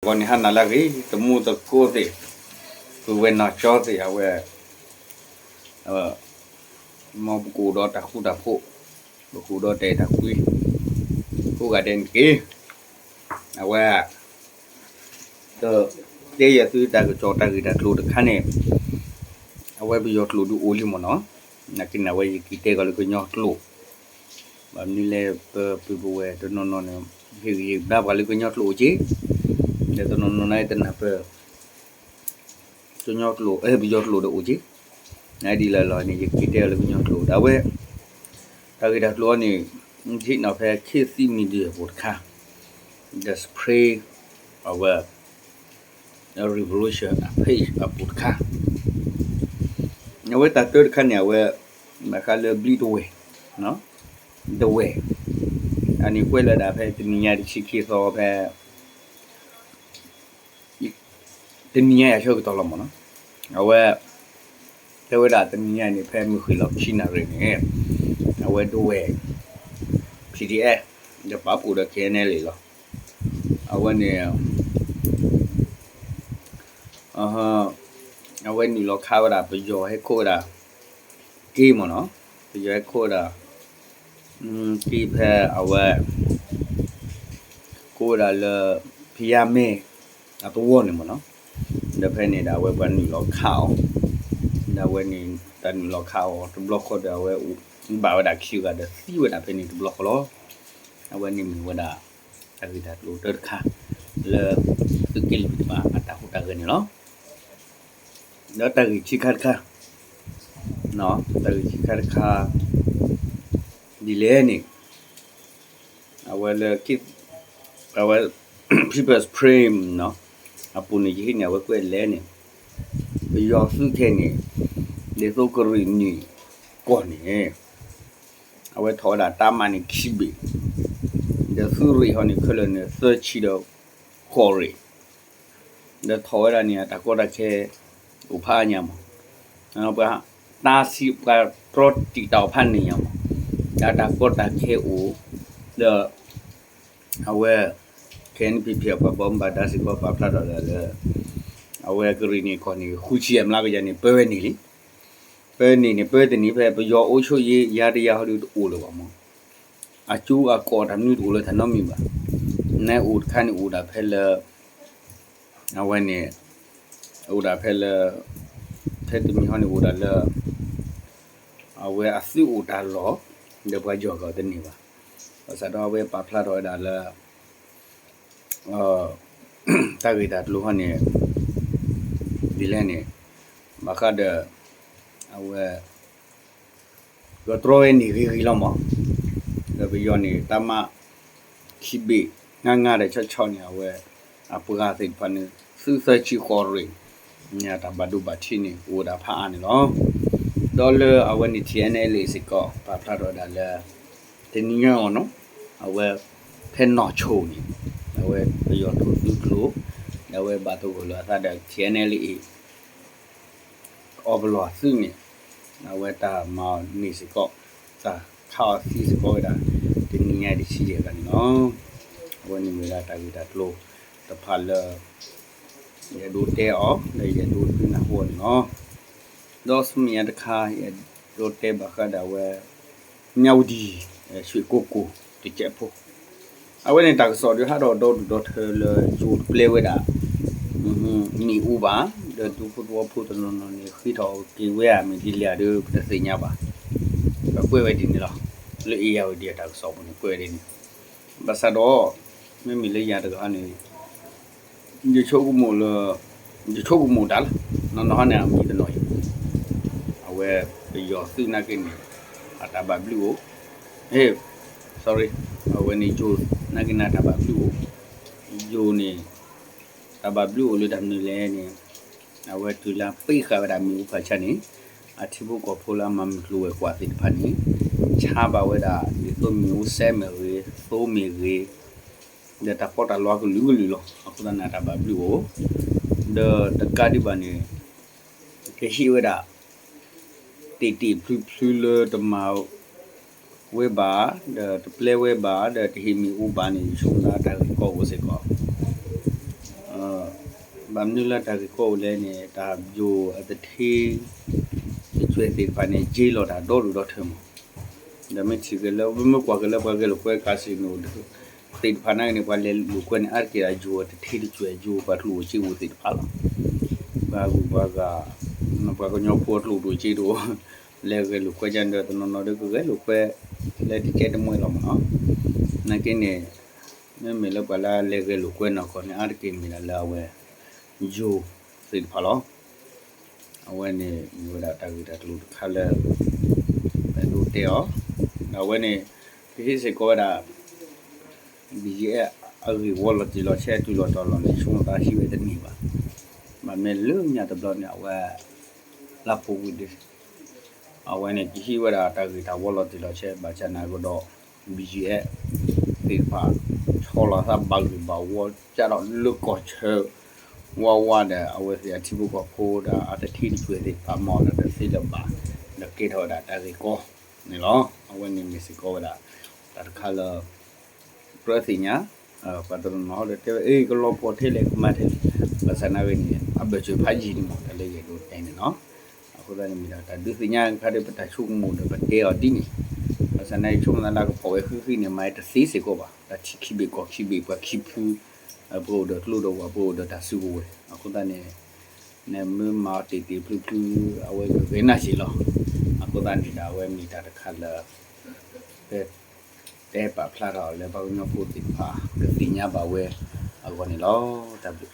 ဂီၤန့ၣ်ဟါနၤလၢအဂ့ၤ တမူသကိးသ့ၣ်, ပုၢ်ဝဲၢ်နီၢ်ကၠီသ့ၣ် အဝဲ မ်ပကအိၣ်ဒီးတၢ်ဃူတၢ်ဖိး, ပကအိၣ်ဒီးတၢ်အဲၣ်တၢ်ကွံ ကိးဂၤဒဲးန့ၣ်တက့ၢ်. အဝဲ တဲယၤသုတၢ်ကစီၣ်တၢ်ဂ့ၢ်တၢ်ကျိၤတခါန့ၣ်, အဝဲပယီၤကျိာ်ဒုးအိၣ်လံမ့ၢ်နီၤ, နာ်က့န့ၣ် အဝဲယက့ၤတဲကီးလၢကညီကျိာ်, ဘၣ်မနုၤလဲၣ် ပပုၢ်ပဝဲၢ်တနီၤနီၤန့ၣ် ဟ့ၣ်ဂံၢ်ဟ့ၣ်ဘါပှၤလၢကညီကျိာ်အိၣ်က့, ဒီးတနီၤနီၤန့ၣ်တနၢ်ပၢၢ် ကညီကျိာ် ပယီၤကျိာ်ဒီးအိၣ်က့, နဒ်လဲၣ်လီၤန့ၣ် ယက့ၤတဲအီၤလၢကညီကျိာ် ဒၣ်ဝဲ တၢ်ဂ့ၢ်တၢ်ကျိၤအံၤန့ၣ် ဟ့ၣ်နီၤဖဲ ခေတ်သစ် Media အပူၤတခါ, The Spring အဝဲ Revolution အ page အပူၤတခါ, အဝဲတၢ်တၢတခါန့ၣ် အဝဲ ဘၣ်ဃးလၢဘျံးတဝဲၢ်, တဝဲၢ်, အန့ၣ်ကွဲးလၢဒၣ်ဖဲတနံၤညါတဆံခံသီဖဲ တနံၤညါအဆၢကတီၢ်လီၤမ့ၢ်နီၤ, အဝဲ တဲဝဲဒၣ်တနံၤညါန့ၣ် ဖဲမုၢ်ဃ့ၢ်လီၤခံနၣ်ရံၣ်န့ၣ် အဝဲဒဝဲၢ် P D F ဒီးပာ်ဖှိၣ်ဒီး K N L A လီၤ. အဝဲန့ၣ် အဝဲနုာ်လီၤခးဝဲဒၣ်ပယီၤဟဲခိးဝဲဒၣ် က့မ့ၢ်နီၤ, ပယီၤဟဲခိးဝဲဒၣ် က့ဖဲအဝဲ ကိးဝဲဒၣ်လၢ ဖယါမဲ အသဝီန့ၣ်မ့ၢ်နီၤ, ဒီးဖဲန့ၣ်ဒီးအဝဲပှၤနုာ်လီၤခးအီၤ, ဒီးအဝဲန့ၣ် တၢ်နုာ်လီၤခးအီၤတဘျီဃီဒီး အဝဲဘၣ်ဝဲဒၣ်ခံဂၤဒီးသံဝဲဒၣ်ဖဲန့ၣ်တဘျီဃီလီၤ. အဝဲန့ၣ်မ့ၢ်ဝဲဒၣ် တၢ်ဂ့ၢ်တၢ်ကျိၤတၢတခါ လၢ သုးက့လွံၢ်တဖၣ်အတၢ်ဟူးတၢ်ဂဲၤန့ၣ်လီၤ. ဒီးတၢ်ဂ့ၢ်ခံခါတခါ, တၢ်ဂ့ၢ်ခံခါတခါ ဒ်လဲၣ်န့ၣ် အဝဲလၢ အဝဲ People's Spring အပူၤန့ၣ် ယဟံးန့ၢ်အဝဲကွဲးလဲၣ်န့ၣ် ပယီၤသုးခဲအံၤန့ၣ် ဒ်သိးကရ့ၣ်နံၣ်ကီၢ်န့ၣ် အဝဲထီၣ်ဝဲဒၣ်တၢ်မၤန့ၣ်ခံဘ့ၣ်, ဒီးသုးရ့ၣ်ဟီန့ၣ်ခဲလၢာ်န့ၣ် သၢဆံဒီးဃိးရ့ၣ်, ဒီးထီၣ်ဝဲဒၣ်န့ၣ် အတၢ်ကီတၢ်ခဲ အိၣ်ဖးအါညါမး, ပှၤတၢ်စံးပှၤတြီတံာ်တာ်ဖးန့ၣ်ညါမး, ဒီးတၢ်ကီတၢ်ခဲအိၣ်, ဒီး အဝဲ K N P P အပှၤဘၣ်မူဘၣ်ဒါစ့ၢ်ကီးပာ်ဖျါထီၣ်ဒၣ်လၢ အဝဲကရ့ၣ်နံၣ်ကီၢ်န့ၣ် ဃုဆံအမျးကယၤန့ၣ် ပၢဝဲန့ၣ်လံ, ပၢန့ၣ်န့ၣ် ပၢတန့ၢ်ဖဲပယီၤအုပ်ချုပ်ရေးယန္တရားဟီဒုးတအိၣ်လၢၤဘၣ်မး, အကၠိအကီၢ်တၢ်မနုၤတအိၣ်လၢတၢ်နီတမံၤဘၣ်, နအိၣ်တခါန့ၣ်အိၣ်ဒၣ်ဖဲလၢ အဝဲန့ၣ် အိၣ်ဒၣ်ဖဲလၢ ဖဲတမံၤဟီန့ၣ်အိၣ်ဒၣ်လၢ အဝဲအသုးအိၣ်တၢ်လီၢ် ဒီးပှၤယီၢ်ကီးတန့ၢ်ဘၣ်, ဘၣ်ဆၣ်ဒီးအဝဲပာ်ဖျါထီၣ်ဝဲဒၣ်လၢ တၢ်ဂ့ၢ်တၢ်ကျိၤဟီန့ၣ် ဒ်လဲၣ်န့ၣ် ဘၣ်ဃးဒီး အဝဲ ကတြီဝဲန့ၣ်ဂ့ၤဂ့ၤလီၤမး, ဒီးပယီၤန့ၣ် တၢ်မၤခံဘ့ၣ် ငါးငါးဒီးဆီဆီန့ၣ် အဝဲ အပှၤသ့ၣ်တဖၣ်န့ၣ် သုးသၢဆံဃိးရ့ၣ် န့ၣ်တၢ်ဘၣ်ဒိဘၣ်ထံးန့ၣ် အိၣ်ဝဲဒၣ်ဖးအါန့ၣ်လီၤ. ဒီးလၢအဝဲန့ၣ် T N L A စ့ၢ်ကီး ပာ်ဖျါထီၣ်ဝဲဒၣ်လၢ တနံၤညါအီၤနီၤ အဝဲ ဖဲနီၢ်ဆိၣ်န့ၣ် အဝဲပယီၤထူၣ်သုးကျိၤ ဒီးအဝဲဘၣ်သဂၢၢ်လၢအသးဒီး T N L A အီၣ်ပလီၢ်အသုးန့ၣ် အဝဲတၢ်မၤအီၤန့ၣ်စ့ၢ်ကီး တၢ်ခးအီၤသံစ့ၢ်ကီးဝဲဒၣ် တနံၤညါတဆံယဲၢ်ဂၤန့ၣ်လီၤ. အဝဲန့ၣ်မ့ၢ်ဝဲဒၣ်တၢ်ဂ့ၢ်တၢ်ကျိၤတဖၣ်လၢ ယအဲၣ်ဒိးတဲအီၤ ဒီးယအဲၣ်ဒိးဒုးနၢ်ဟူအီၤန့ၣ်လီၤ. ဒီးဆူမဲာ်ညါတခါ ယအဲၣ်ဒိးတဲဘၣ်ဃးဒီးအဝဲ မြဝတီ ရွှေကုက္ကို တကဲးဖိ အဝဲန့ၣ်တၢ်ကစီၣ်ဒုးဟးထီၣ်ဒီဒူၣ်ဒီထၢလၢ ယိၤတပျဲဝဲဒၣ် မ့ၣ်အူဘၣ်, ဒီးဒူဖိသဝီဖိတနီၤနီၤန့ၣ် ဃ့ထီၣ်က့ၤဝဲဧါ မ့ၢ်ဒ်လဲၣ်ဧါဒီး ပတသ့ၣ်ညါဘၣ်. ပကွဲးဝဲဒ်န့ၣ်လီၤ. လၢ အ့ၣ်ယၣ်ဝတံၤ အတၢ်ကစီၣ်ပူၤန့ၣ် ကွဲးဝဲဒ်န့ၣ်. ဘၣ်ဆၣ်ဒီး မ့မ့ၢ်လၢယၤတဂၤန့ၣ် ယဆိကမိၣ်လၢ ယဆိကမိၣ်တၢ်လီၤ. နီၢ်နီၢ်ဟီန့ၣ် အမံၤတနီၤအံၤ အဝဲပယီၤသုးနာ်က့န့ၣ် အတၢ်ဘၣ်ဘျုးအိၣ်, ဟ့ၣ် sorry အဝဲန့ၣ်ယိၤနာ်က့န့ၣ် အတၢ်ဘၣ်ဘျုးအိၣ်, ယိၤန့ၣ် တၢ်ဘၣ်ဘျုးအိၣ်လၢတၢ်မနုၤလဲၣ်န့ၣ် အဝဲတုၤလၢပ့ဃာ်ဝဲဒၣ်မ့ၣ်အူဖးဆါန့ၣ် အထံဖိကီၢ်ဖိလၢအမၤမုၢ်ကျိၤဝဲၤကွာ်သ့ၣ်တဖၣ်န့ၣ် ဆါဘၣ်ဝဲဒၣ် ဒ်သိးမ့ၣ်အူစဲမ့ၢ်ဂ့ၤ သိမ့ၢ်ဂ့ၤ ဒီးတၢ်ပီးတၢ်လီကလုာ်ကလုာ်လီၤ. အဃိသတးန့ၣ် တၢ်ဘၣ်ဘျုးအိၣ်, ဒီးတကးဒံးဘၣ်န့ၣ် ကဟ့ၣ်ဝဲဒၣ် တ့ၢ်တ့ၢ်ဖျုးဖျုးလၢတမၤဝဲဘၣ်, ဒီးတပျဲဝဲဘၣ်, ဒီးတဟ့ၣ်မ့ၣ်အူဘၣ်န့ၣ် ယဆိကမိၣ်တၢ်ဂ့ၢ်ကီအိၣ်စ့ၢ်ကီး ဘၣ်မနုၤလၢတၢ်ဂ့ၢ်ကီအိၣ်လဲၣ်န့ၣ် တၢ်ယိၤအတထ့ တကွဲးသ့ၣ်တဖၣ်န့ၣ် က့ၤလီၤတၢ်ဒီဒူၣ်ဒီထၢမး. ဒီးမ့ၢ်ထံၣ်က့ၤလၢ မ့ၢ်ကွၢ်က့ၤလၢပှၤဂဲၤလိာ်ကွဲ casino သ့ၣ်တဖၣ်နာ်က့န့ၣ် ပှၤလဲၤလိာ်ကွဲန့ၣ် အါတက့ၢ်အယိၤအတထ့တကွဲး ယိၤပှၤကျိၣ်အိၣ်စ့အိၣ်သ့ၣ်တဖၣ်လီၤ. ပှၤဂုၤပှၤဂၤ ပှၤကညီဖိအကျိၣ်ဒိၣ်စ့ဒိၣ် လဲၤဂဲၤလိာ်ကွဲကဒီး တနီၤနီၤဒီးကဂဲၤလိာ်ကွဲ လၢတကဲတမှဲလီၤမးနီၤ. နာ်က့န့ၣ် မ့မ့ၢ်လၢပှၤလၢလဲၤဂဲၤလိာ်ကွဲနီၢ်ကီၢ်န့ၣ် အါတက့ၢ်မ့ၢ်ဒၣ်လၢအဝဲ ယိၤသ့ၣ်တဖၣ်လီၤ. အဝဲန့ၣ်မ့ၢ်ဝဲဒၣ်တၢ်ဂ့ၢ်တၢ်ကျိၤတခါလၢ ပအဲၣ်ဒိးတဲအီၤ, ဒီးအဝဲန့ၣ် ကဟ့ၣ်စ့ၢ်ကီးဝဲဒၣ် BGF အဂ့ၢ်ဝီလီၤတံၢ်လီၤဆဲး တုၤလီၤတီၤလီၤန့ၣ် ဆိကမိၣ်သးဟံးဝဲတန့ၢ်ဘၣ်. ဘၣ်မ့ၢ်လၢညါတဘျီန့ၣ် အဝဲ လၢဖိဝံၤဒီး အဝဲန့ၣ် ကဟံးဝဲဒၣ်တၢ်ဂ့ၢ်တၢ်ဝီလီၤတံၢ်လီၤဆဲး ဘၣ်ဆၣ်နာ်ကဒီး BGF သ့ၣ်တဖၣ် ဆီလီၤသးဘၣ်ဂ့ၢ်ဘၣ်ဝီ ကဒီးလၢကီၢ်ဆၢ ဝါဝါဒီး အဝဲသ့ၣ်အထံဖိကီၢ်ဖိဒီး အတထ့တကွဲးသ့ၣ်တဖၣ် မၤအီၤဒီးတသ့လၢၤဘၣ် ဒီးကဲထီၣ်ဝဲဒၣ်တၢ်ဂ့ၢ်ကီန့ၣ်လီၤ. အဝဲန့ၣ်မ့ၢ်စ့ၢ်ကီးဝဲဒၣ် တၢ်တခါလၢ ကြၢးသ့ၣ်ညါ ပှၤတနီၤနီၤဒီးတဲဝဲ အ့ ကလီၤပှီၢ်ထဲလဲၣ် ကမၤထဲလဲၣ်, ဘၣ်ဆၣ်နာ်က့န့ၣ် အဘၢၣ်စၢၤဖးယံာ်န့ၣ်မး တၢ်လၢယအဲၣ်ဒိးတဲန့ၣ်လီၤ. အဃိသတးန့ၣ် မ့ၢ်ဒၣ်တၢ်ဒုးသ့ၣ်ညါခါဒီး ပတၢ်ဆိကမိၣ်ဒီးပတဲအီၤဒ်န့ၣ်, ဘၣ်ဆၣ်နာ်က့ ဆိကမိၣ်သးလၢကဖီၣ်ဝဲဃံဃံန့ၣ် မၤတသ့စ့ၢ်ကီးဘၣ်, တၢ်ထံခံဘ့ၣ်ကီၢ်ခံဘ့ၣ် ပှၤခံဖု ပှၤအိၣ်ဒီးကျိဒီးဝၣ် ပှၤအိၣ်ဒီးတၢ်စုကဝဲၤ, အဃိသတးန့ၣ် နမ့ၢ်မၤအီၤတ့ၢ်တ့ၢ်ဖျုးဖျုး အဝဲကဂဲၤနၢ်စ့ၢ်လီၤ. အဃိသတးန့ၣ်ဒီး အဝဲမ့ၢ်တၢ်တခါလၢ ပတဲပာ်ဖျါထီၣ်လၢပှၤကညီဖိသ့ၣ်တဖၣ် ကသ့ၣ်ညါဘၣ်ဝဲအဂီၢ်န့ၣ်လီၤ. တၢ်ဘျုး